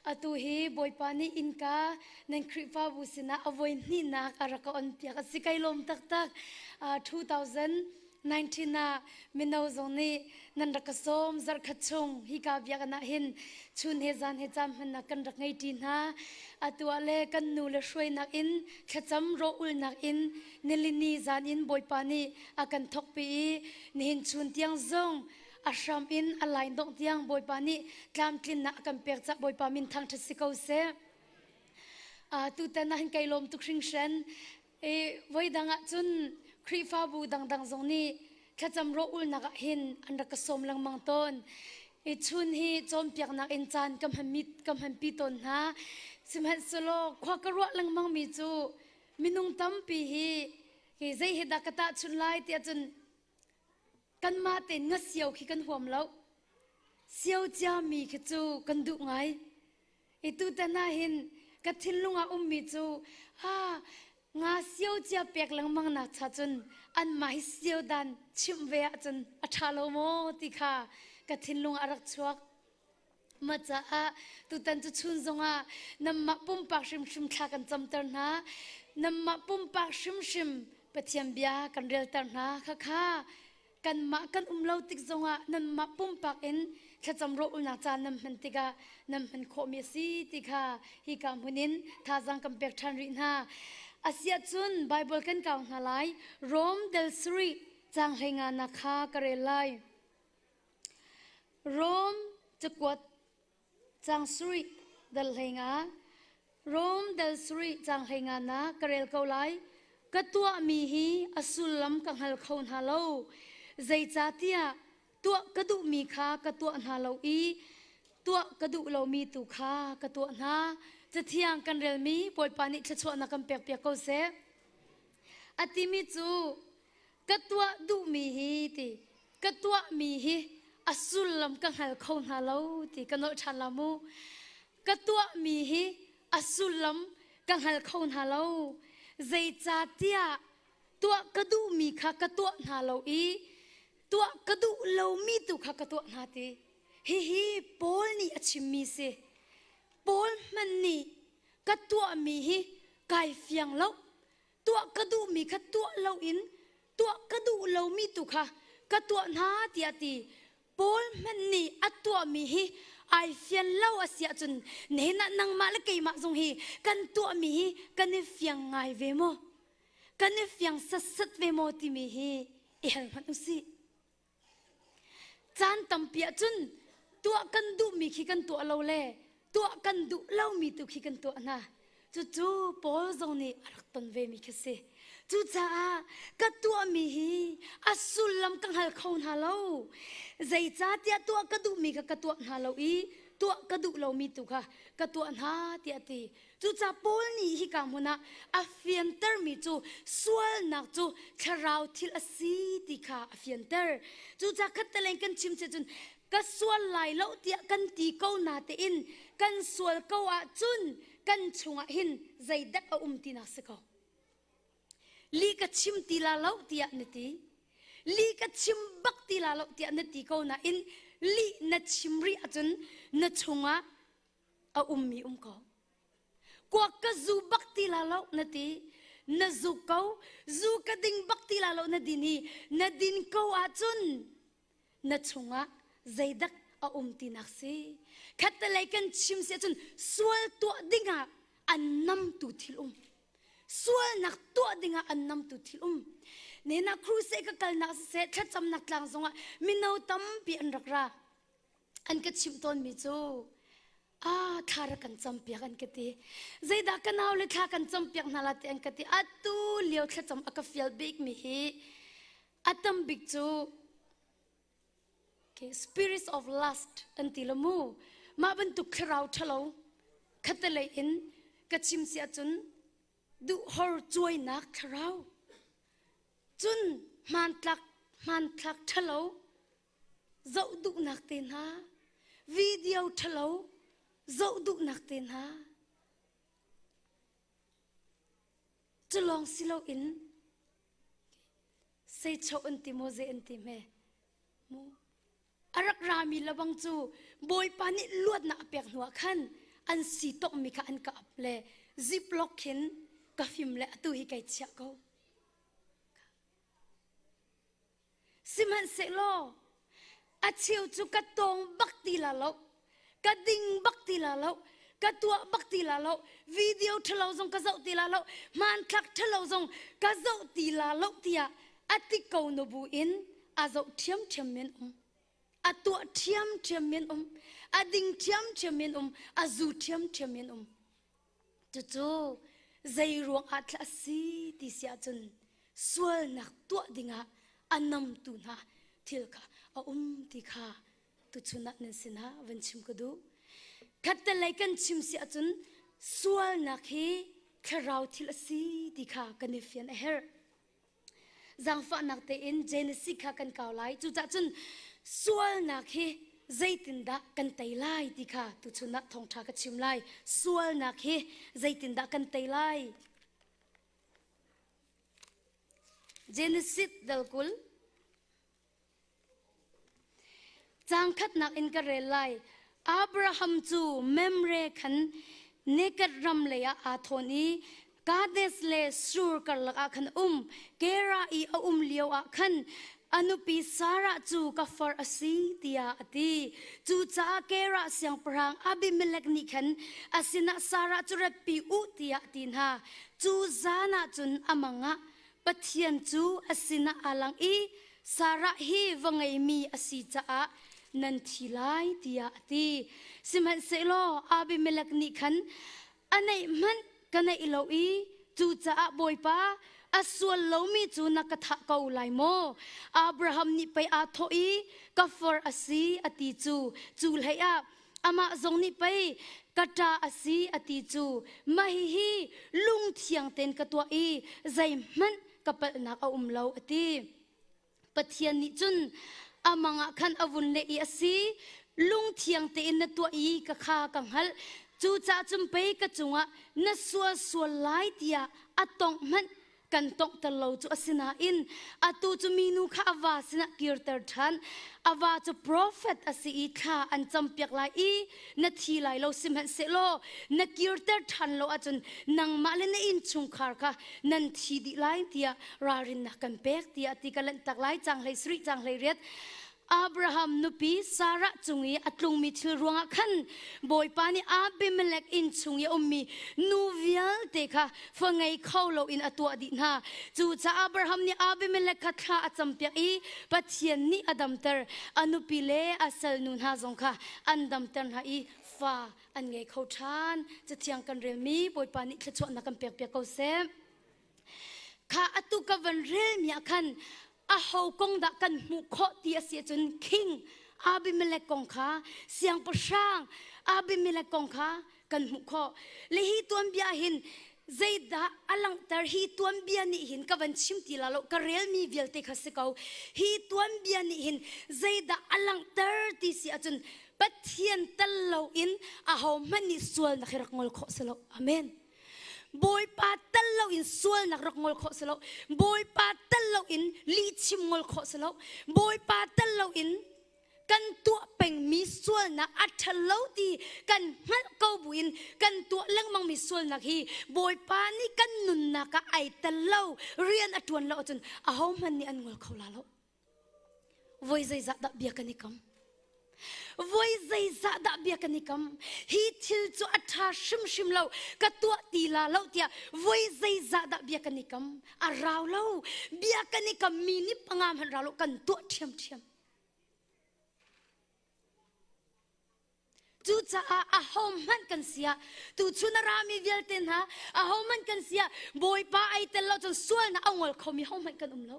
Atu hi Bawipa nih innka nan Khrihfabu sinah a voi hnihnak a rak ka on piak a si kai lawm taktak. 2019 ah mino zong nih nan rak ka sawm zarhkhat chung hika biakinn ah hin chun he zan he caan hmannak kan rak ngei ṭi hna. Atu ah le kan nu le hruainak in thlacam rawh-ulnak in nilini zan in Bawipa nih a kan thawkpi i nihin chun tiang zong a hram in a lain dongh tiang Bawipa nih tlamtlinnak a kan pek cah Bawipa min thangṭhat si ko seh. Uh, tutan ah hin kai lawm tuk hringhran. E, voi dang ah cun Khrihfabu dangdang zong nih thlacam rawh-ulnak ah hin an rak ka sawm lengmang tawn. I chun hi cawnpiaknak in caan ka hmanmi ka hmanpi tawn hna. Sihmanhsehlaw khua ka ruah lengmangmi cu minung tampi hi hi zei hi dah ka tahchunh lai tiah cun kanmah tein nga sio khi kan huam lo. Sio ciami khi cu kan duh ngai. I tutan ah hin ka thinlung ah ummi cu ah nga sio cia pek lengmang nak cha cun anmah hi sio dan chimh ve ahcun a ṭha lo maw ti kha ka thinlung ah a rak chuak. Mah caah tutan cu chun zongah nanmah pumpak hrimhrim thla kan camter hna. Nanmah pumpak hrimhrim Pathian bia kan relter hna. Khakha kanmah kan um lo tik zongah nanmah pumpak in thlacam rawh-ulnak caan nan hman tikah nan hman khawhmi a si ti kha hika hmun in thazaang kan pek ṭhan rih hna. Asiahcun Baibal kan kau hna lai. Rom del sarih caang hleinga nak kha ka rel lai. Rom cakuat Caang sarih dal 15 Rom dal sarih caang 15 na ka rel ko lai. Ka tuahmi hi a sullam ka hngal kho hna lo. Zeicahtiah tuah ka duhmi kha ka tuah hna lo i tuah ka duh lomi tu kha ka tuah hna. Cathiang kan relmi Bawipa nih thluachuahnak kan pekpiak ko seh. A timi cu ka tuah duhmi hi ti ka tuahmi hi a sullam ka hngal kho hna lo ti ka nolh ṭhan la mu ka tuahmi hi a sullam ka hngal kho hna lo zeicahtiah tuah ka duhmi kha ka tuah hna lo i tuah ka duh lomi tu kha ka tuah hna ti hihi Paul nih a chimmi si Paul hmanh nih ka tuahmi hi kai fiang lo tuah ka duhmi kha tuah loin tuah ka duh lomi tu kha ka tuah hna tiah ti Paul hmanh nih a tuahmi hi ai fian lo a si ahcun nihin ah nangmah le keimah zong hi kan tuahmi hi kan i fiang ngai ve maw kan i fiang satsat ve maw timi hi i hal hmanh u sih Caan tampi ahcun tuah kan duhmi khi kan tuah lo le tuah kan duh lomi tu khi kan tuah hna. Cucu Paul zong nih a rak ton vemi khi si. Cucaah ka tuahmi hi a sullam ka hngal kho hna lo. Zeicahtiah tuah ka duhmi kha ka tuah hna lo i tuah ka duh lomi tu kha ka tuah hna tiah a ti. Cucaah Paul nih hika hmun ah a fiantermi cu sualnak cu thlarau thil a si ti kha a fianter. Cucaah khattelei kan chim si cun ka sual lai lo tiah kan ti ko natein kan sual ko ahcun kan chungah hin zeidak a um tinak si ko. Li ka chim ti la lo tiah na ti. Li ka chim bak ti la lo tiah na ti ko nain li na chim rih ahcun na chungah a ummi um ko kuak ka zu bak ti la lo na ti na zu ko zu ka ding bak ti la lo na din hi na din ko ahcun na chungah zeidak a um tinak si khattelei kan chim si ahcun sual tuah dingah an namtu thil um sualnak tuah dingah an namtu thil um nena crusade ka kalnak siseh thlacamnak tlang zongah mino tampi an rak ra an ka chimh tawnmi cu ah thla rak kan campiak an ka ti zeidah ka nau le thla kan campiak hna la ti an ka ti atu lio thlacam a ka fial bikmi hi a tam bik cu okay, spirits of lust an ti lo mu mah bantuk thlarau ṭhalo khatalei in ka chim si ahcun duhhor cuainak thlarau cun hmantlak hmanthlak ṭhalo zoh duhnak te hna video ṭhalo zoh duhnak te hna cu lawng si loin seichoh an ti maw zei an ti hme mu a rak rami lebang cu bawipa nih luatnak a pek hnuah khan an si tokmi kha an ka ap le ziplock khin ka fim le atu hi kai chiah ko. Sihmanhsehlaw a cheu cu ka tawng bak ti la lo, ka ding bak ti la lo, ka tuah bak ti la lo, video ṭhalo zong ka zoh ti la lo, hmanthlak ṭhalo zong ka zoh ti la lo tiah a ti ko na bu in a zoh ṭhiamṭhiam men um. A tuah ṭhiamṭhiam men um. A ding ṭhiamṭhiam men um. A zu ṭhiamṭhiam men um. Cucu zei ruangah thla a si ti si ahcun sualnak tuah dingah a namtu hna thil kha a um ti kha tuchun ah nan sinah van chim ka duh. Khattelei kan chim si ahcun sualnak hi thlarau thil a si ti kha kan i fian a herh. Zaangfahnak tein Genesis kha kan kau lai. Cucah cun sualnak hi zeitindah kan tei lai ti kha tuchun ah thawngṭha ka chim lai. Sualnak hi zeitindah kan tei lai? Genesis dal 20 Caang khatnak in ka rel lai. Abraham cu Memre khan Negeb ram lei ah aa thawn i Kadesh le Shur karlak ah khan a um. Gera i a um lio ah khan a nupi Sarah cu ka far a si tiah a ti. Cucaah Gera siangpahrang Abimelek nih khan a sinah Sarah cu ratpi u tiah a ti hna. Cu zan ah cun a mang ah Pathian cu a sinah aa lang i Sarah hi va ngeimi a si caah nan thi lai tiah a ti. Sihmanhsehlaw Abimelek nih khan a neih hmanh ka neih lo i cucaah Bawipa a sual lomi cu na ka thah ko lai maw? Abraham nih pei aa thawh i ka far a si a ti cu cu hlei ah amah zong nih pei ka ṭa a si a ti cu mah hihi lungthiang tein ka tuah i zeihmanh ka palhnak a um lo a ti. Pathian nih cun a mang ah khan a vun leh i a si lungthiang tein na tuah i ka kha ka hngalh cucaah cun pei ka cungah na sual sual lai tiah a tongh hmanh kan tonghter lo cu a si nain atu cu minu kha a va sinah kirter ṭhan. A va cu profet a si i thla an campiak lai i na thi lai lo sihmanhsehlaw na kirter ṭhan lo ahcun nangmah le na innchungkhar kha nan thi dih lai tiah ralrinnak kan pek tiah ti ka lanhtak lai cang hlei sarih cang hlei riat Abraham nupi Sarah cung i a tlungmi thil ruangah khan Bawipa nih Abimelek inn chung i a ummi nu vialte kha fa ngei kho loin a tuah dih hna. Cucaah Abraham nih Abimelek kha thla a campiak i Pathian nih a damter. A nupi le a salnu hna zong kha an damter hna i fa an ngei kho ṭhan. Cathiang kan relmi Bawipa nih thluachuahnak kan pekpiak ko seh. Kha atu ka van relmi ah khan aho kong dah kan hmuh khawh ti a si ahcun King Abimelek kong kha siangpahrang Abimelek kong kha kan hmuh khawh. Le hi tuanbia hin zeidah a langhter hi tuanbia nih hin ka van chim ti la lo ka relmi vialte kha si ko hi tuanbia nih hin zeidah a langhter ti si ahcun Pathian tel loin ahohmanh nih sualnak hi rak ngol khawh si lo amen Bawipa tel loin sualnak rak ngol khawh si lo. Bawipa tel loin lihchim ngol khawh si lo. Bawipa tel loin kan tuah pengmi sualnak a ṭhal lo ti kan hngalh ko buin kan tuah lengmangmi sualnak hi Bawipa nih kan nunnak ah ai tel lo rian a ṭuan lo ahcun ahohmanh nih an ngol kho la lo. Voi zeizah dah bia kan i kam? Voi zeizah dah bia kan i kam? Hi thil cu a ṭha hrimhrim lo, ka tuah ti la lo tiah voi zeizah dah bia kan i kam? A rau lo. Bia kan i kam mi nih panga hmanh rau lo kan tuah ṭhiamṭhiam. Cucaah ahohmanh kan si ah tuchun a rami vialte hna ahohmanh kan si ah Bawipa ai tel lo cun sualnak a ngol khomi hohmanh kan um lo.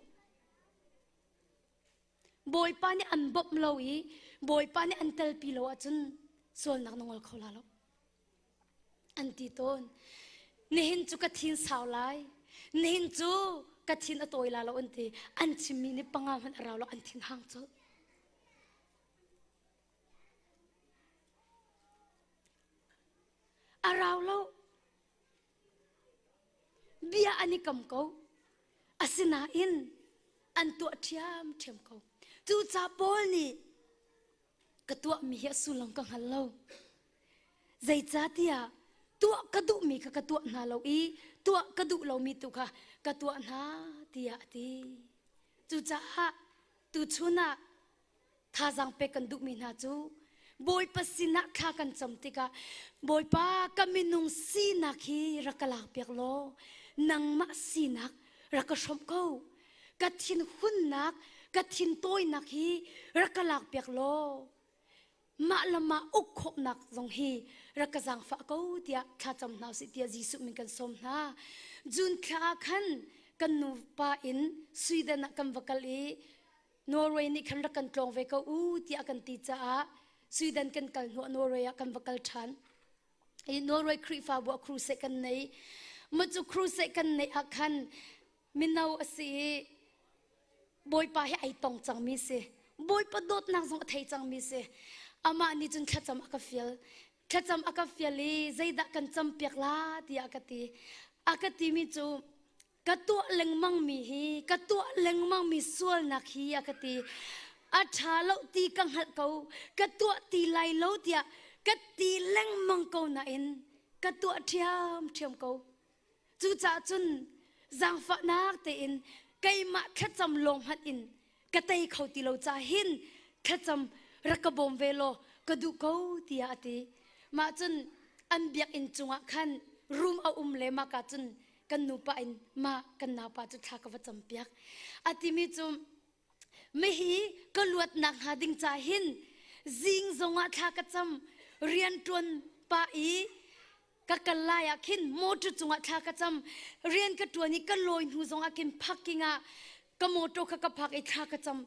Bawipa nih an bawmh lo i Bawipa nih an telpi lo ahcun sualnak na ngol kho la lo. An ti tawn. Nihin cu ka thin sau lai. Nihin cu ka thin a tawi la lo an ti. An chimmi nih panga hmanh a rau lo an thin hang colh. A rau lo. Bia an i kam ko. Asinain an tuah ṭhiamṭhiam ko. Cucaah Paul nih ka tuahmi hi a sullam ka hngal lo. Zeicahtiah tuah ka duhmi kha ka tuah hna lo i tuah ka duh lomi tu kha ka tuah hna tiah a ti. Cucaah tuchun ah thazaang pek kan duhmi hna cu Bawipa sinah thla kan cam tikah Bawipa ka minung sinak hi rak ka lakpiak law nangmah sinak rak ka hrawmh ko ka thinhunnak ka thintawinak hi rak ka lakpiak law mah le mah uk khawhnak zong hi rak ka zaangfah ko tiah thlacam hna usih tiah Jesuh min kan sawm hna. June thla ah khan kan nupa in Sweden ah kan va kal i Norway nih khan rak kan tlawng ve ko u tiah kan ti caah Sweden kan kal hnuah Norway ah kan va kal ṭhan. I Norway Khrihfabu ah crusade kan nei. Mah cu crusade kan neih ah khan mino a si i Bawipa hi ai tong cangmi si. Bawipa dawtnak zong a thei cangmi si. Amah nih cun thlacam a ka fial. Thlacam a ka fial i zeidah kan campiak la tiah a ka ti. A ka timi cu ka tuah lengmangmi hi ka tuah lengmangmi sualnak hi a ka ti. A ṭha lo ti ka hngalh ko. Ka tuah ti lai lo tiah ka ti lengmang ko nain ka tuah ṭhiamṭhiam ko. Cucaah cun zaangfahnak tein keimah thlacam lawng hmanh in ka tei kho ti lo ca hin thlacam rak ka bawm ve law ka duh ko tiah a ti. Mah cun an biakinn cungah khan room a um le mah ka cun kan nupa in mah kan naupa cu thla ka va campiak. A timi cu mihi ka luatnak hnga ding ca hin zing zongah thla ka cam rianṭuan pah i ka kal lai ah khin motor cungah thla ka cam rian ka ṭuan i ka lawi hnu zongah khin parking ah ka motor kha ka phak i thla ka cam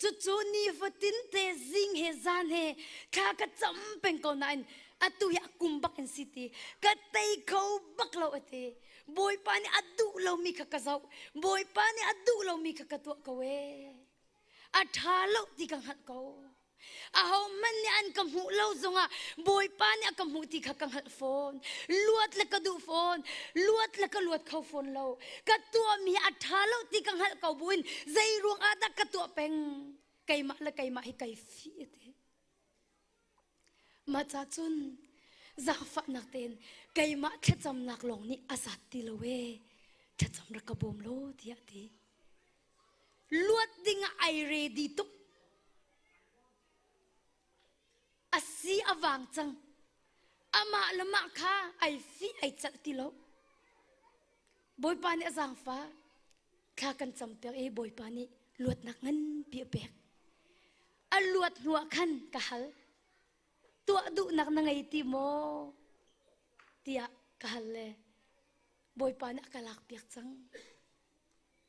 cucu nifatin te zing he zan he thla ka cam peng ko nain atu hi a kum bak in si ti ka tei kho bak lo ati bawipa nih a duh lomi kha ka zoh bawipa nih a duh lomi kha ka tuah ko ee a ṭha lo ti ka hngalh ko Ahohmanh nih an ka hmuh lo zongah Bawipa nih a ka hmuh ti kha ka hngalh fawn. Luat le ka duh fawn. Luat le ka luat kho fawn lo. Ka tuahmi a ṭha lo ti ka hngalh ko buin zei ruang ah dah ka tuah peng? Keimah le keimah hi kai fih ti. Mah ca cun zaangfahnak tein keimah thlacamnak lawng nih a zat ti lo ee. Thlacam rak ka bawm law tiah a ti. Luat ding ah ai ready tuk. A si a vang cang. Amah le mah kha ai fih ai calh ti lo. Bawipa nih a zaangfah. Thla kan campiak i Bawipa nih luatnak nganpi a pek. A luat hnuah khan ka hal. Tuah duhnak na ngei ti maw? Tiah ka hal le Bawipa nih a ka lakpiak cang.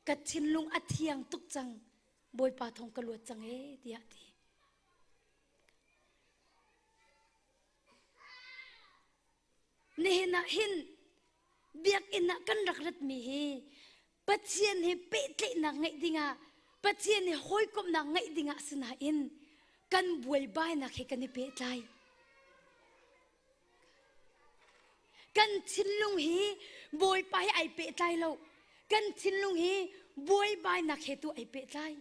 Ka thinlung a thiang tuk cang. Bawipa thawng ka luat cang ee tiah a ti. Nihin ah hin biakinn ah kan rak ratmi hi Pathian he pehtlaihnak ngeih dingah Pathian he hawikomhnak ngeih dingah sinain kan buaibainak he kan i pehtlai. Kan thinlung hi Bawipa he ai pehtlai lo. Kan thinlung hi buaibainak he tu ai pehtlai.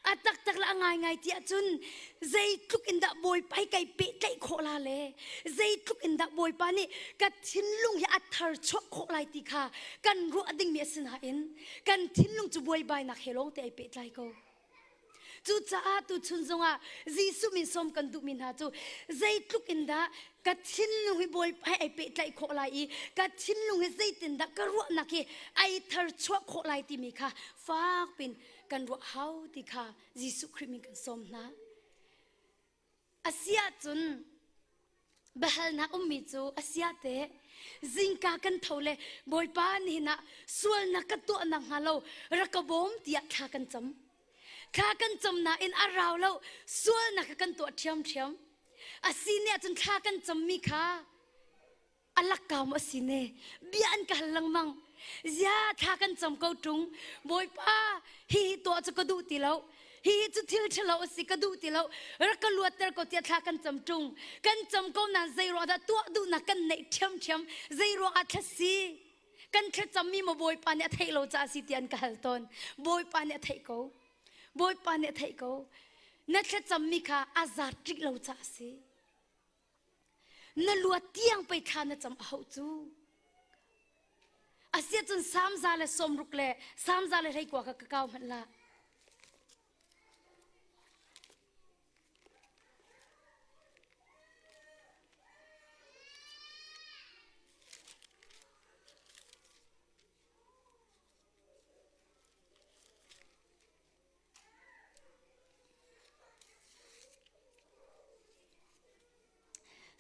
A taktak le a ngaingai ti ahcun zeitluk in dah Bawipa hi kai pehtlaih khawh la le zeitluk in dah Bawipa nih ka thinlung hi a thar chuah khawh lai ti kha kan ruah dingmi a si nain kan thinlung cu buaibainak he lawng te ai pehtlai ko. Cucaah tuchun zongah Jesuh min sawm kan duhmi hna cu zeitluk in dah ka thinlung hi Bawipa he ai pehtlaih khawh lai i ka thinlung hi zeitindah ka ruahnak hi ai thar chuah khawh lai timi kha fak pin kan ruah hau ti kha Jesuh Khrih min kan sawm hna. A si ahcun biahalnak ummi cu a sia te zingka kan tho le Bawipa nihin ah sualnak ka tuahnak hnga lo rak ka bawm tiah thla kan cam. Thla kan cam nain a rau lo sualnak kan tuah ṭhiamṭhiam. A si ne ahcun thla kan cammi kha a lakka maw a si ne bia an ka hal lengmang zia thla kan cam ko ṭung bawipa hi hi tuah cu ka duh ti lo hi hi cu thil ṭhalo a si ka duh ti lo rak ka luatter ko tiah thla kan cam ṭung kan cam ko nain zei ruah dah tuah duhnak kan neih ṭhiamṭhiam zei ruang ah thla si kan thlacammi maw bawipa nih a theih lo caah si ti an ka hal tawn bawipa nih a theih ko bawipa nih a theih ko na thlacammi kha a zat rih lo caah si. Na luat tiang pei thla na cam a hauh cu. Asiahcun samza le sawmruk le samza le hleikua kha ka kau hmanh la.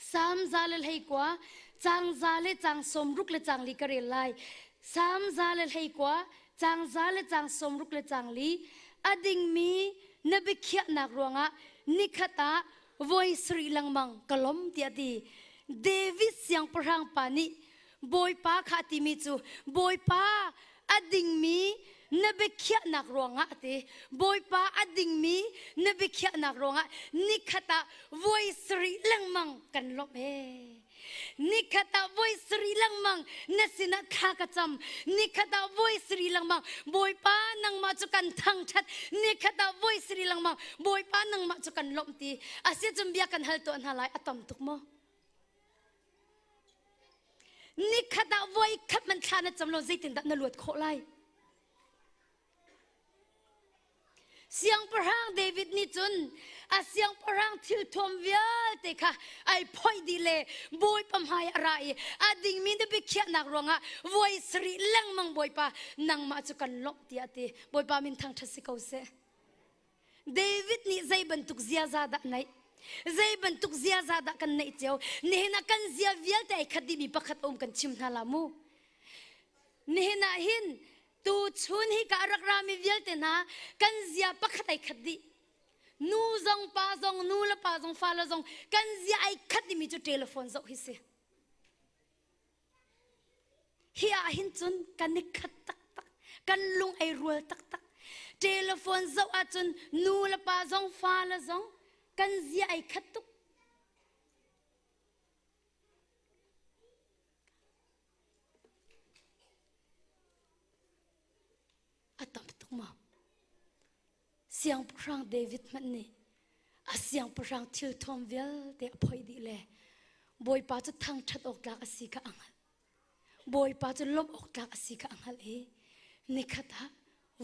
Salm 121, caang za le caang 60 le caang li ka rel lai. Salm 121, caang za le caang 60 le caang li, a dingmi na biakhiahnak ruangah nikhat ah voi sarih lengmang ka lawm tiah a ti. David siangpahrang pa nih Bawipa kha a timi cu Bawipa a dingmi na biakhiahnak ruangah a ti. Bawipa a dingmi na biakhiahnak ruangah nikhat ah voi sarih lengmang kan lawmh ee. Nikhat ah voi sarih lengmang na sinah thla ka cam. Nikhat ah voi sarih lengmang Bawipa nangmah cu kan thangṭhat. Nikhat ah voi sarih lengmang Bawipa nangmah cu kan lawmh ti. Asicun bia kan hal tuah hna lai a tam tuk maw? Nikhat ah voi khat man thla na cam lo zeitindah na luat khawh lai? Siangpahrang David nih cun a siangpahrang thilthuam vialte kha ai phoih dih le Bawipa hmai a ra i a dingmi na biakhiahnak ruangah voi sarih lengmang Bawipa nangmah cu kan lawmh tiah a ti. Bawipa min thangṭhat si ko seh. David nih zei bantuk ziaza dah ngeih? Zei bantuk ziaza dah kan neih cio? Nihin ah kan zia vialte ai khat dihmi pakhat a um kan chim hna la mu. Nihin ah hin tu chun hi ka rak rami vialte hna kan zia pakhat ai khat dih. Nu zong pa zong nu le pa zong fa le zong kan zia ai khat dihmi cu telephone zoh hi si. Hi ah hin cun kan i khat taktak. Kan lung ei rual taktak. Telephone zoh ahcun nu le pa zong fa le zong kan zia ai khat tuk. A tam tuk maw? Siangpahrang David hmanh nih a siangpahrang thilthuam vialte a phoih dih le Bawipa cu thangṭhat awk tlak a si kha a hngalh. Bawipa cu lawmh awk tlak a si kha a hngalh i nikhat ah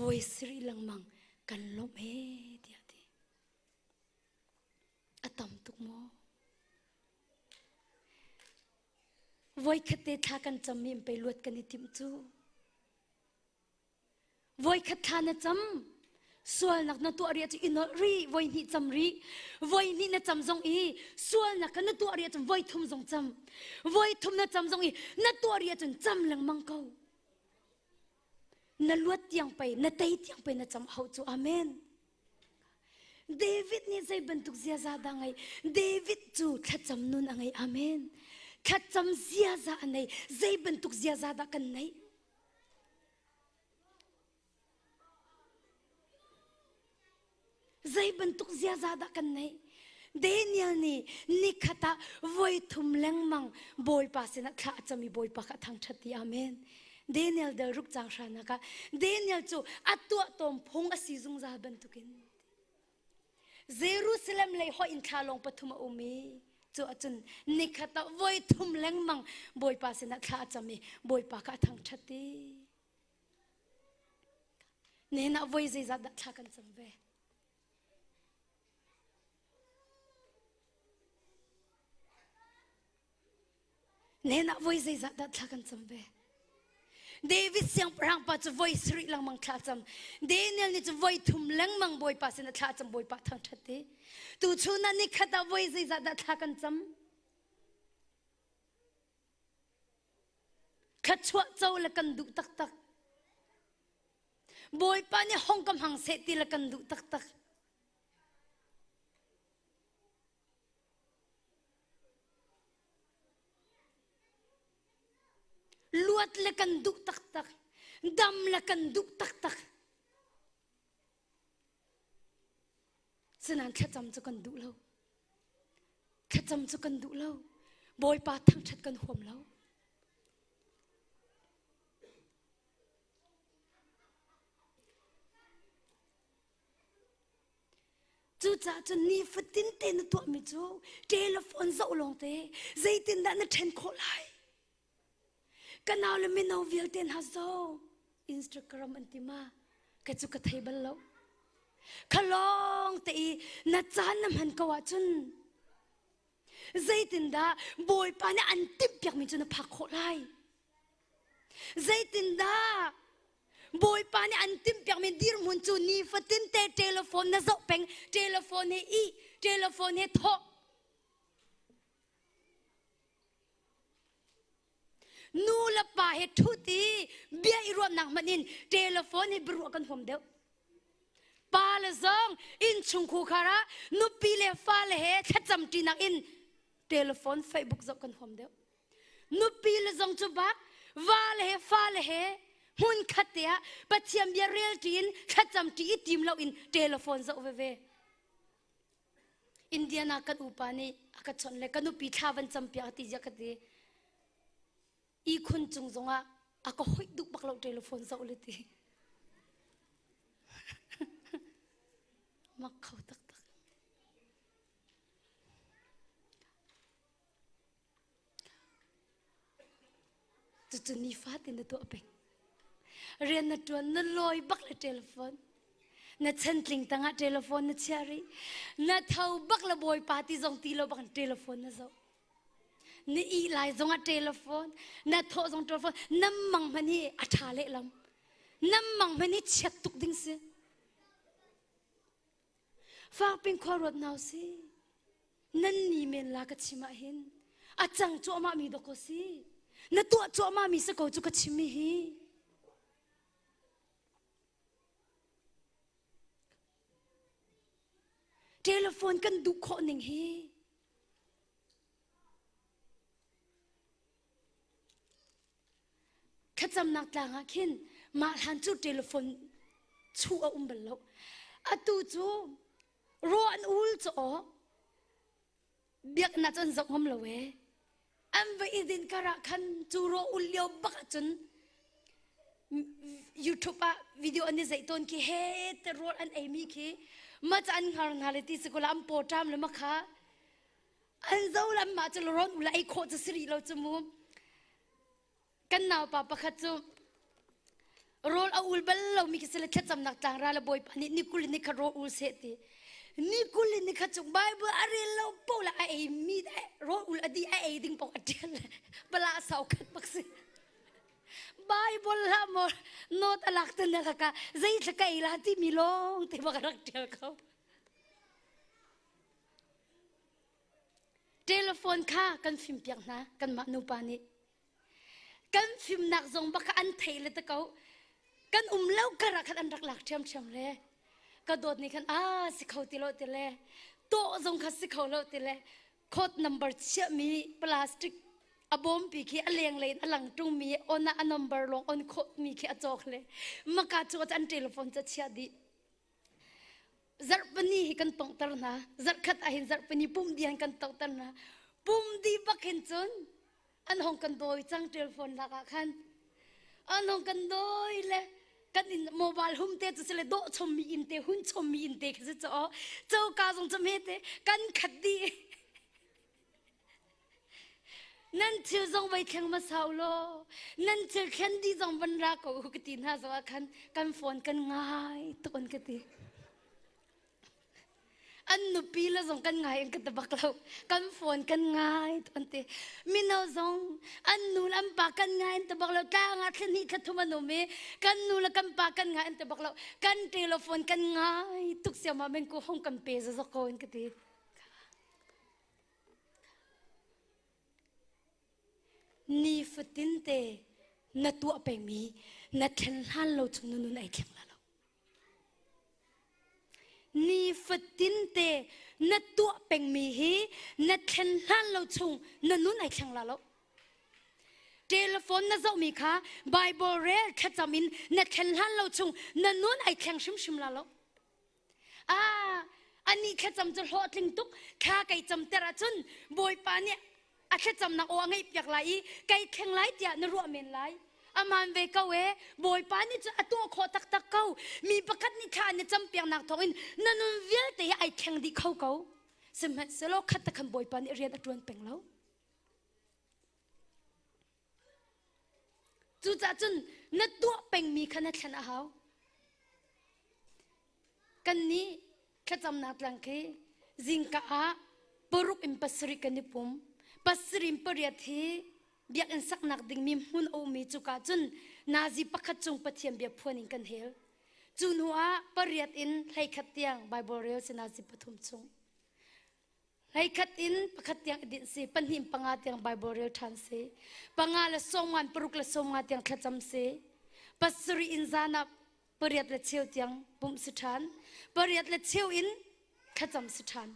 voi sarih lengmang kan lawmh ee tiah a ti. A tam tuk maw? Voikhat te thla kan cammi in pei luat kan i timh cu. Voikhat thla na cam sualnak na tuah rih ahcun i nolh rih voi hnih cam rih voi hnih na cam zong i sualnak kha na tuah rih ahcun voi thum zong cam voi thum na cam zong i na tuah rih ahcun cam lengmang ko na luat tiang pei na tei tiang pei na cam hau cu amen David nih zei bantuk ziaza dah ngei David cu thlacam nun a ngei amen thlacam ziaza a nei zei bantuk ziaza dah kan neih Zei bantuk ziaza dah kan neih? Daniel nih nikhat ah voi thum lengmang Bawipa sinah thla a cam i Bawipa kha a thangṭhat ti. Amen. Daniel del ruk cang hranak ah Daniel cu a tuah tawm phung a si zungzal bantukin Jerusalem lei hoih in thla lawng pathum a um i cu ahcun nikhat ah voi thum lengmang Bawipa sinah thla a cam i Bawipa kha a thangṭhat i Nihin ah voi zeizat dah thla kan cam ve? Nihin ah voi zeizat dah thla kan cam ve? David siangpahrang pa cu voi sarih lengmang thla cam. Daniel nih cu voi thum lengmang Bawipa sin ah thla cam Bawipa thangṭhat ti. Tu chun ah nikhat ah voi zeizat dah thla kan cam? Thluachuah co le kan duh taktak. Bawipa nih hong ka hmang seh ti le kan duh taktak. Luat le kan duh taktak. Dam le kan duh taktak. Sinain thlacam cu kan duh lo. Thlacam cu kan duh lo. Bawipa thangṭhat kan huam lo. Cucaah cun nifatin te na tuahmi cu telephone zoh lawng te zeitindah na ṭhen khawh lai? Ka nau le mino vialte hna zo Instagram an ti ma ka cu ka thei bal lo. Kha lawng te i na caan na hman ko ahcun zeitindah Bawipa nih an timhpiakmi cu na phak khawh lai? Zeitindah Bawipa nih an timhpiakmi dirhmun cu nifatin te telephone na zoh peng, telephone he ih, telephone he thawh. Nu le pa he ṭhut i bia i ruahnak hmanh in telephone he biaruah kan huam deuh. Pa le zong innchung khukhar ah nupi le fale he thlacam ṭinak in telephone Facebook zoh kan huam deuh. Nupi le zong cu bak va le he fa le he hmun khat te ah Pathian bia rel ṭi in thlacam ṭi i tim lo in telephone zoh veve. Indiana kan upa nih a ka chawnh le ka nupi thla van cam piak ti zia ka ti. Ihkhun cung zongah a ka hoih duh bak lo telephone zoh le ti. Mak kho taktak. Cucu nifatin na tuah peng. Rian na ṭuan, na lawi bak le telephone. Na chantling tangah telephone na chiah rih. Na tho bak le bawipa ti zong ti lo bak in telephone na zoh. Na ih lai zongah telephone, na thawh zong telephone, na mang hmanh hi a ṭha lehlam. Na mang hmanh hi chiat tuk ding si. Fakping khua ruat nau si. Nan ni men la ka chim ah hin a cang cuahmah mi dawkaw si. Na tuah cuahmah mi si ko cu ka chim mi hi. Telephone kan duh khawh ning hi. Thlacamnak tlang ah khin mah hlan cu telephone chuh a um bal lo. Atu cu raw an ul cu aw biaknak cu an zoh ngam lo ee. An va i din kar ah khan cu raw ul lio bak ahcun YouTube ah video an i zeih tawn khi he te rawl an ei mi khi ma ca an hngar hna le ti si ko la an paw ṭam le ma kha an zo lam mah cu rawn ula ei khawh cu si rih lo cu mu. Kan naupa pakhat cu rawl a ul bal lomi khi sile thlacamnak tlangra le bawipa nih ni kul in ni khat rawl ul seh ti ni kul in ni khat chung Bible a rel lo po le a ei mi rawl ul a di a ei ding paoh a ṭial le pala sau khat bak si Bible hlah maw note a lak te na ka zei thla ka ei la ti mi lawng te bak rak ṭial ko Telephone kha kan fimpiak hna kanmah nupa nih. Kan fimnak zong bak kha an thei le ta ko. Kan um lo kar ah khan an rak lak ṭhiamṭhiam le. Ka dawt nih khan ah si kho ti lo ti le tawh zong kha si kho lo ti le code number chiahmi plastic a bawmpi khi a lenglei in a lang ṭungmi on ah a number lawng on khawhmi khi a cawk le maka cu an telephone ca chiah dih. Zarhpini hi kan tonghter hna. Zarhkhat ah hin zarhpini pum dih kan tonghter hna. Pum dih bak hin cun an hong kan dawi cang telephone lak ah khan. An hong kan dawi le kan in mobile hum te cu sile dawh chommi inn te hun chommi inn te khi si cu coka zong cu hme te kan khat dih. Nan thil zong vai thleng hmasa u law nan thil thlen dih zong van ra ko u ka ti hna zong ah khan kan phone kan ngai tuk an ka ti. An nupi le zong kan ngai an ka ti bak lo. Kan phone kan ngai tuk an ti. Mino zong an nu le an pa kan ngai an ti bak lo. Tlang ah thla hnih thla thum an um i kan nu le kan pa kan ngai an ti bak lo. Kan telephone kan ngai tuk siamah men ku hong kan pe zazok ko an ka ti. Nifatin te na tuah pengmi na thlen hlan lo chung na nun ai thleng la lo. Nifatin te na tuah pengmi hi na thlen hlan lo chung na nun ai thleng la lo. Telephone na zohmi kha Bible rel thlacam in na thlen hlan lo chung na nun ai thleng hrimhrim la lo. Ah, anih thlacam cu hlawhtling tuk thla kei camter ahcun Bawipa nih a thlacamnak aw a ngaihpiak lai i kei thleng lai tiah na ruah men lai. Aman ve ko e. Bawipa nih cun a tuah khawh taktak ko. Mi pakhat nih thla an i campiaknak thawngin na nun vialte hi ai thleng dih kho ko. Sihmanhsehlaw khat te khan Bawipa nih rian a ṭuan peng lo. Cucaah cun na tuah pengmi kha na thlen a hau. Kannih thlacamnak tlang khi zingka ah paruk in pasarih kan i pum. Pasarih in pariat hi biakinn saknak dingmi hmun a ummi cuka cun nazi pakhat cung Pathian bia phuan in kan hel. Cu hnu ah pariat in hleikhat tiang Bible rel si nazi pathum chung. Hleikhat in pakhat tiang i dinh si, pahnih in panga tiang Bible rel ṭhan si, panga le sawmnga in paruk le sawmnga tiang thlacam si, pasarih in zan ah pariat le cheu tiang pumh si ṭhan, pariat le cheu in thlacam si ṭhan.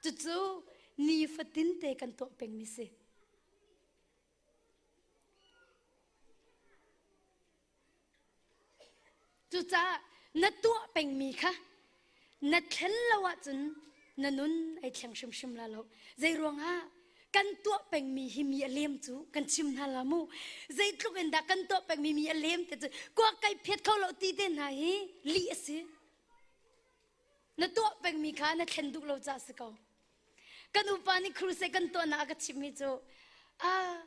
Cucu nifatin te kan tuah pengmi si. Cucaah na tuah pengmi kha na thlen lo ahcun na nun ai thleng hrimhrim la lo. Zei ruangah kan tuah pengmi hi mi a lem cu kan chim hna la mu. Zeitluk in dah kan tuah pengmi mi a lem te cu kuak kai phiat kho lo ti te hna hi lih a si. Na tuah pengmi kha na thlen duh lo caah si ko. Kan upa nih crusade kan tuahnak a ka chimhmi cu ah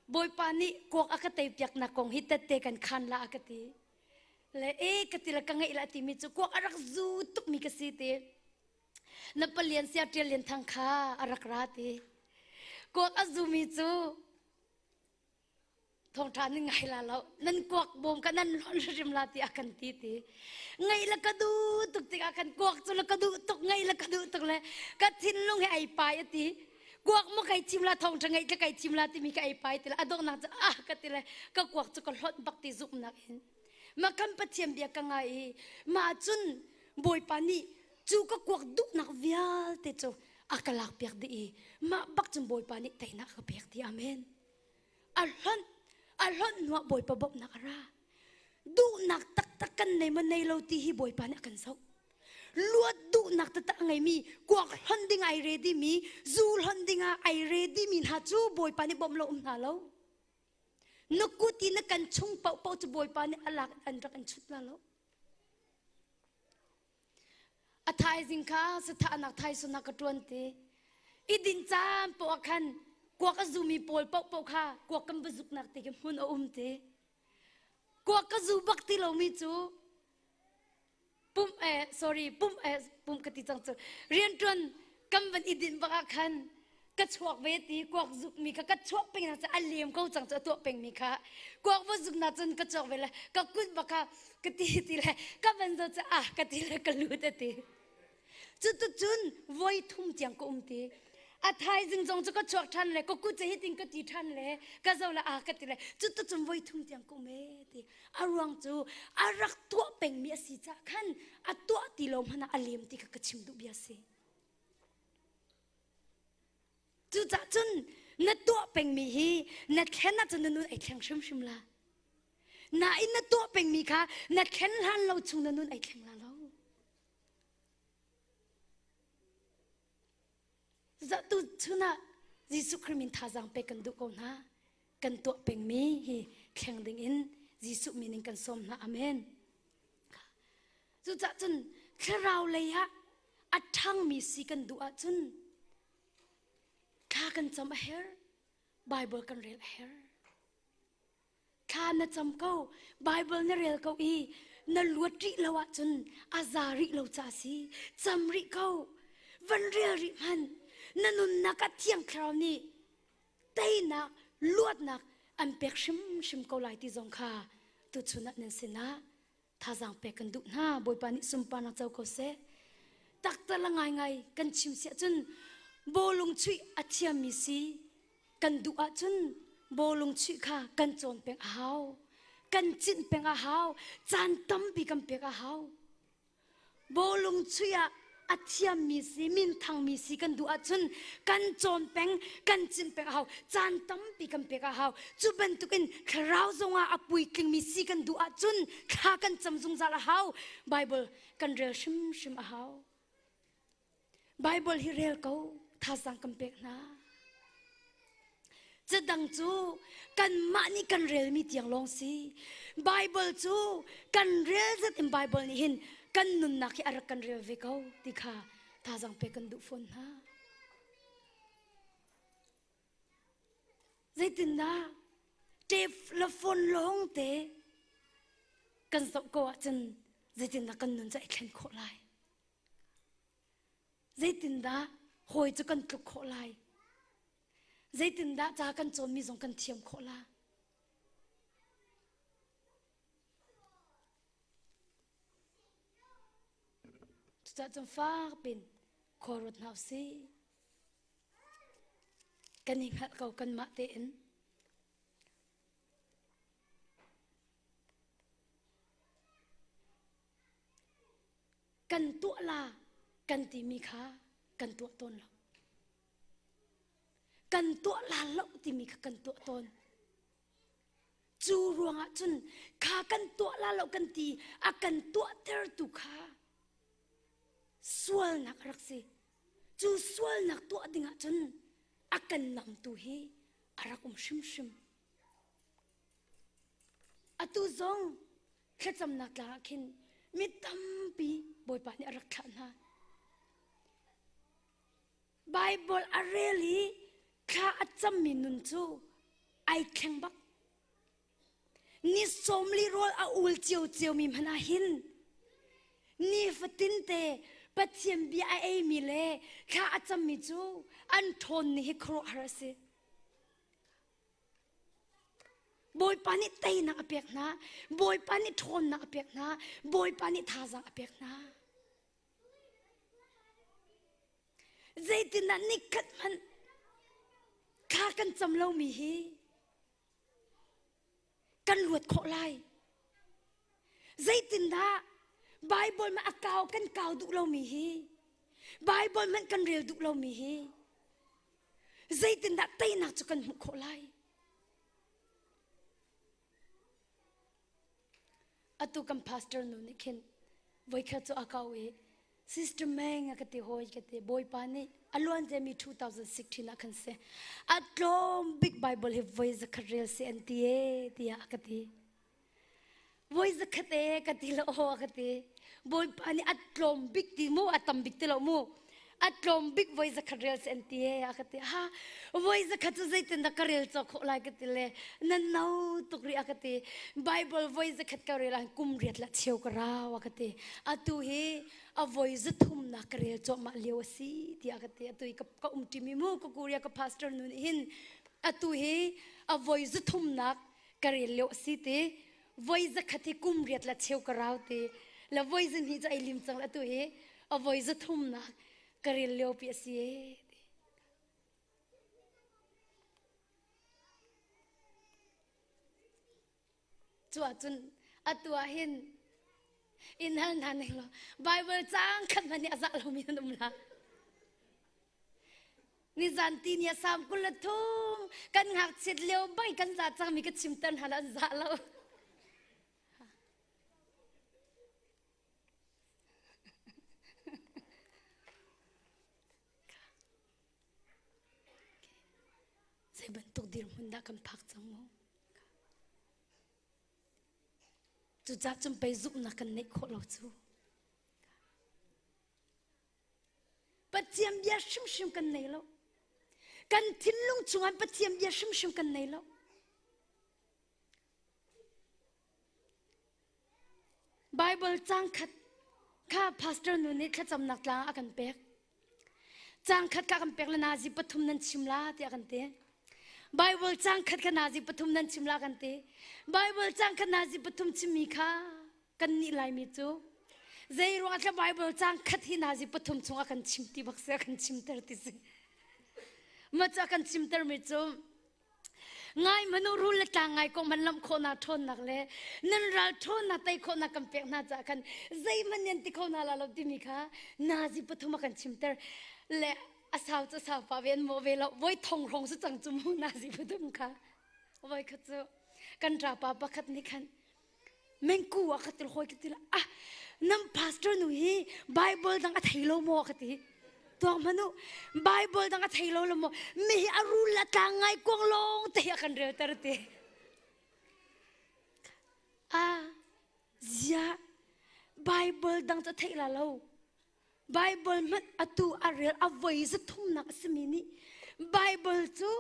Bawipa nih kuak a ka teipiaknak kong hi tette kan khan la a ka ti. Le e ka ti le ka ngeih la timi cu kuak a rak zu tukmi ka si ti. Na palian sia ṭial lian thang kha a rak ra ti. Kuak a zumi cu thawngṭha nan ngai la lo nan kuak bawm ka nan lonh hrim la ti a kan ti ti. Ngaih le ka duh tuk tikah kan kuak cu le ka duh tuk ngaih le ka duh tuk le ka thinlung he ai pai a ti. Kuak maw kai thim la thawngṭha ngeih tla kai thim la timi ka ei pai ti le a donghnak cu ah ka ti le ka kuak cu ka hlonh bak ti zumhnak in mah kan Pathian bia ka ngai i mah cun Bawipa nih cu ka kuak duhnak vialte cu a ka lak piak dih i mah bak cun Bawipa nih teinak a ka pek ti amen a hlonh a hlonh hnuah Bawipa bawmhnak a ra duhnak taktak kan nei maw nei lo ti hi Bawipa nih a kan zoh luat duhnak taktak a ngeimi kuak hlonh ding ai ready mi zu hlonh ding ah ai ready mi hna cu Bawipa nih bawmh lo um hna lo na kut i na kan chung paohpaoh cu Bawipa nih a lak an rak in chut la lo A thaizing kha sathahnak thaisung ah ka ṭuan ti. I din caan poah ah khan kuak a zumi pawl paohpaoh kha kuak kan va zuknak ti khi hmun a um ti. Kuak ka zu bak ti lomi cu pum eh sorry pum eh pum ka ti cang cu rianṭuan kan van i dinh bak ah khan ka chuak ve ti kuak zuk mi kha ka chuak peng na a lem ko cang cu a tuah peng mi kha kuak va zuk na cun ka chuak ve le ka kut bak kha ka ti ti le ka van zo cu ah ka ti le ka lut a ti cu tu cun voi thum tiang ka um ti a thaizing zong cu ka chuak ṭhan le ka kut cu hitin ka ti ṭhan le ka zo le ah ka ti le cu tu cun voi thum tiang ka um e ti a ruang cu a rak tuah pengmi a si caah khan a tuah ti lo hmanh ah a lem ti kha ka chim duh bia si Cucaah cun na tuah pengmi hi na thlen ahcun na nun ai thleng hrimhrim la. Nain na tuah pengmi kha na thlen hlan lo chung na nun ai thleng la lo. Cucaah tu chun ah Jesuh Khrih min thazaang pek kan duh ko hna. Kan tuah pengmi hi thleng ding in Jesuh min in kan sawm hna. Amen. Cucaah cun thlarau lei ah a ṭhangmi si kan duh ahcun thla kan cam a herh, Bible kan rel a herh. Thla na cam ko, Bible na rel ko i na luat rih lo ahcun a za rih lo ca si. Cam rih ko, van rel rih hmanh. Na nunnak ah Thiang Thlarau nih teinak, luatnak an pek hrimhrim ko lai ti zong kha tuchun ah nan sinah thazaang pek kan duh hna bawipa nih sunparnak co ko seh taktala ngaingai kan chim siah cun bawlung chuih a thiammi si kan duh ahcun bawlung chuih kha kan cawn peng a hau kan cinh peng a hau caan tampi kan pek a hau Bawlung chuih ah a thiammi si, minthangmi si kan duh ahcun kan cawn peng, kan cinh peng a hau. Caan tampi kan pek a hau. Cu bantukin thlarau zongah a puitlingmi si kan duh ahcun thla kan cam zungzal a hau. Bible kan rel hrimhrim a hau. Bible hi rel ko, thazaang kan pek hna. Cadang cu kanmah nih kan relmi tiang lawng si. Bible cu kan rel zat in Bible nih hin kan nunnak hi a rak kan rel ve ko ti kha thazaang pek kan duh fawn hna. Zeitindah tape le phone lawng te kan zoh ko ahcun zeitindah kan nun cu ai thlen khawh lai? Zeitindah hawi cu kan tluk khawh lai? Zeitindah ca kan cawnmi zong kan thiam khawh la? Cucaah cun fak pin khua ruat hna usih. Kan i hngalh ko kanmah tein. Kan tuah la kan timi kha kan tuah tawn lo. Kan tuah la lo timi kha kan tuah tawn. Cu ruangah cun kha kan tuah la lo kan ti a kan tuahtertu kha sualnak a rak si. Cu sualnak tuah dingah cun a kan namtu hi a rak um hrimhrim. Atu zong thlacamnak tlang ah khin mi tampi Bawipa nih a rak thlah hna. Bible a rel i thla a cammi nun cu ai thleng bak. Ni sawmli rawl a ul ciocio mi hmanh ah hin nifatin te Pathian bia a eimi le thla a cammi cu an ṭhawn ni hi khuaruahhar a si. Bawipa nih teinak a pek hna. Bawipa nih ṭhawnnak a pek hna. Bawipa nih thazaang a pek hna. Zeitindah nikhat hmanh thla kan cam lomi hi kan luat khawh lai? Zeitindah Bible ma a kau kan kau duh lomi hi Bible hmanh kan rel duh lomi hi zeitindah teinak cu kan hmuh khawh lai? Atu kan pastor nu nih khin voikhat cu a kau i Sister Meng a ka ti hawi ka ti Bawipa nih a luan mi 2016 ah khan si a tlawm bik Bible hi voi zakhat rel si an ti e tiah a ka ti. Voi zakhat e ka ti lo aw a ka ti. Bawipa nih a tlawm bik ti mu a tam bik ti lo mu a tlawm bik voi zakhat rel si an ti e a ka ti. Ha voi zakhat cu zeitin dah ka rel cawk khawh lai ka ti le na no tuk rih a ka ti. Bible voi zakhat ka rel ah kum riat la cheu ka rau a ka ti. Atu hi a voi zathumnak ka rel cuahmah lio a si tiah a ka ti. Atu hi ka, ka um ṭimi mu ka Korea ka pastor nu nih hin atu hi a voi zathumnak ka rel lio a si ti. Voi zakhat hi kum riat la cheu ka rau ti. La voi zahnih cu ai lim cang la atu hi a voi zathumnak ka rel lio pi a si e. Cu ahcun atu ah hin in hal hna ning law Bible caang khat hmanh nih a zah lomi nan um la. Nizan ti ni a sam 23 kan ngakchiat lio bai kan za cangmi ka chimter hna la an za lo. Zei bantuk dirhmun dah kan phak cang mu? Cucaah cun pei zumhnak kan neih khawh lo cu. Pathian bia hrimhrim kan nei lo. Kan thinlung chungah Pathian bia hrimhrim kan nei lo. Bible cang khat kha pastor nu nih thlacamnak tlang a kan pek. Cang khat kha kan pek le nazi pathum nan chim la tiah kan ti. Bible cang khat kha nazi pathum nan chim la kan ti. Bible cang khat nazi pathum chimmi kha kan nih laimi cu zei ruang ah Bible cang khat hi nazi pathum chung a kan chim ti bak si a kan chimter ti si. Ma cu a kan chimter mi cu Ngai manu rul le tlang ngai ko man lamh khawhnak ṭhawnnak le nan ral ṭhawnnak tei khawhnak kan pek hna caah khan zeihmanh nan ti kho hna la lo timi kha nazi pathum a kan chimter le a sau cu sau pa ve an mawh ve lo voi thong hrawng su cang cu mu nazi pathum kha voi khat cu kan ṭapa pakhat nih khan mengku a ka til hoi ka til ah nan pastor nu hi bible dang a thei lo maw ka ti. Tuak hmanh u. Bible dang a thei lo lo maw? Mi hi a rul a tlang ngai kuang lawng te hi a kan relter ti. Ah, zia Bible dang cu theih la lo. Bible hmanh atu a rel a voi za thumnak a simi nih Bible cu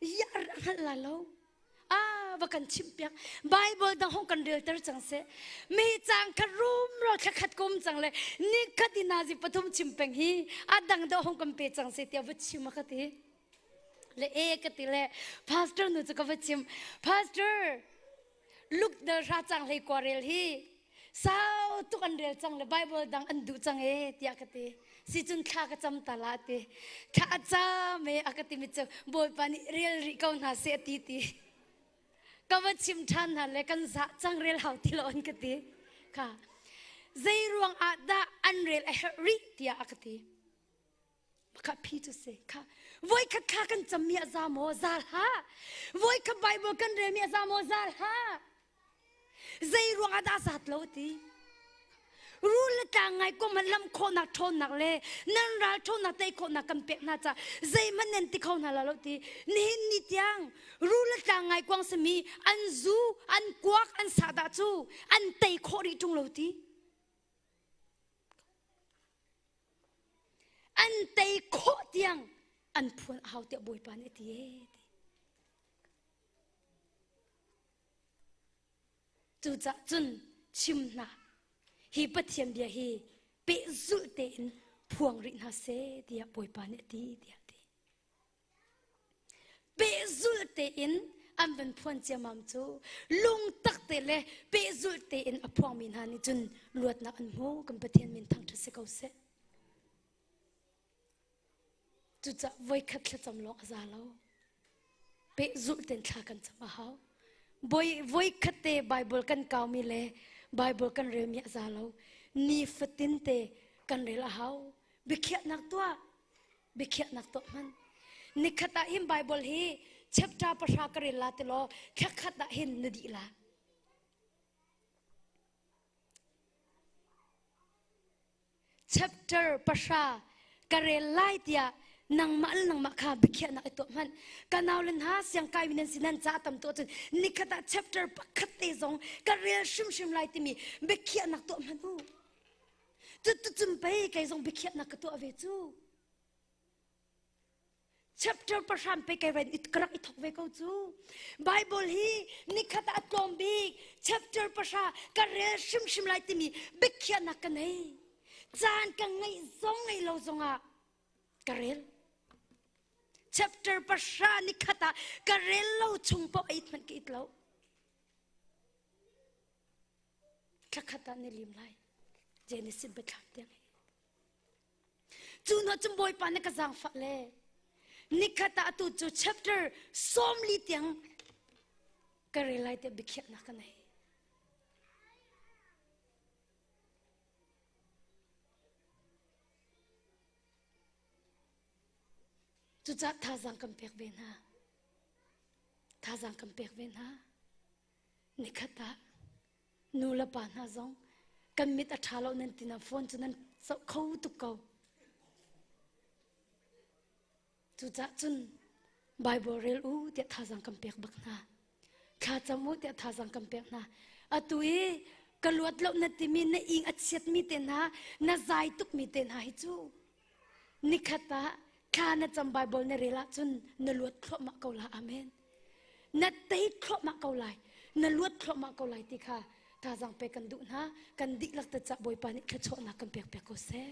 ya a hngalh la lo. Ah, va kan chimh piak. Bible dang hong kan relter cang seh. Mi cang khat rum ro thla khat kum cang le ni khat in nazi pathum chim peng hi a dang deuh hong kan pe cang seh tiah va chim a ka ti. Le e ka ti le pastor nu cu ka va chim. Pastor, Luke dal hra cang hlei kwa rel hi sau tuk an rel cang le Bible dang an duh cang e tiah ka ti. Si cun thla ka cam ta la ti. Thla a cam e a ka ti mi cu Bawipa nih rel rih ko hna seh ti ti. Ka va chim ṭhan hna le kan zah cang rel hau ti lo an ka ti. Kha zei ruang ah dah an rel a herh rih tiah a ka ti. Kha phi cu si kha voikhat thla kan cammi a za maw zal hlah voikhat Bible kan relmi a za maw zal hlah zei ruang ah dah zat lo ti rul le tlang ngai kom han lam khawhnak ṭhawnnak le nan ral ṭhawnnak tei khawhnak kan pek hna ca zeihmanh nan ti kho hna lo ti nihin ni tiang rul le tlang ngai kuang simi an zu an kuak an sahdah cu an tei khawh rih ṭung lo ti An tei khawh tiang an phuan a hau tiah Bawipa nih a ti ee ti. Cucah cun chim hna hi Pathian bia hi pehzulh tein phuang rih hna seh tiah Bawipa nih a ti tiah a ti. Pehzulh tein an van phuan ciammam cu lungtak te le pehzulh tein a phuangmi hna nih cun luatnak an hmu kan Pathian min thangṭhat si ko seh. Cucaah voikhat thlacam lawng a za lo. Pehzulh tein thla kan cam a hau. Voikhat te Bible kan kaumi le Bible kan relmi a za lo. Nifatin te kan rel a hau. Biakhiahnak tuah. Biakhiahnak tuah hmanh. Nikhat ah hin Bible hi chapter pahra ka rel la ti law thla khat ah hin na dih la. Chapter pahra ka rel lai tiah nangmah le nangmah kha biakhiahnak i tuah hmanh. Ka nau le hna siangkai mi nan si nan ca tam tuah cun nikhat ah chapter pakhat te zong ka rel hrimhrim lai timi biakhiahnak tuah hmanh u. Cuticun pei kei zong biakhiahnak ka tuah ve cu. Chapter pahram pei kei ren ka rak i thok ve ko cu. Bible hi nikhat ah a tlawm bik chapter pahra ka rel hrimhrim lai timi biakhiahnak ka nei. Caan ka ngeih zong ngei lo zongah ka rel. Chapter pahra nikhat ah ka rel lo chung paoh a it hmanh ka it lo. Thlakhat ah na lim lai. Genesis biathlam tiang hi. Cu hnu cun Bawipa na ka zaangfah le nikhat ah atu cu chapter 40 tiang ka rel lai tiah biakhiahnak ka nei. Cucaah thazaang kan pek ve hna. Thazaang kan pek ve hna. Nikhat ah nu le pa hna zong kan mit a ṭha lo nan ti na phone cu nan zoh kho tuk ko. Cucaah cun Bible rel u tiah thazaang kan pek bak hna. Thla cam u tiah thazaang kan pek hna. Atu i ka luat lo na timi na ing a chiatmi te hna, na zai tukmi te hna hi cu nikhat ah thla na cam Bible na rel ahcun na luat thluahmah ko la. Amen. Na tei thluahmah ko lai. Na luat thluahmah ko lai ti kha thazaang pek kan duh hna. Kan dihlak te cah Bawipa nih thluachuahnak kan pek piak ko seh.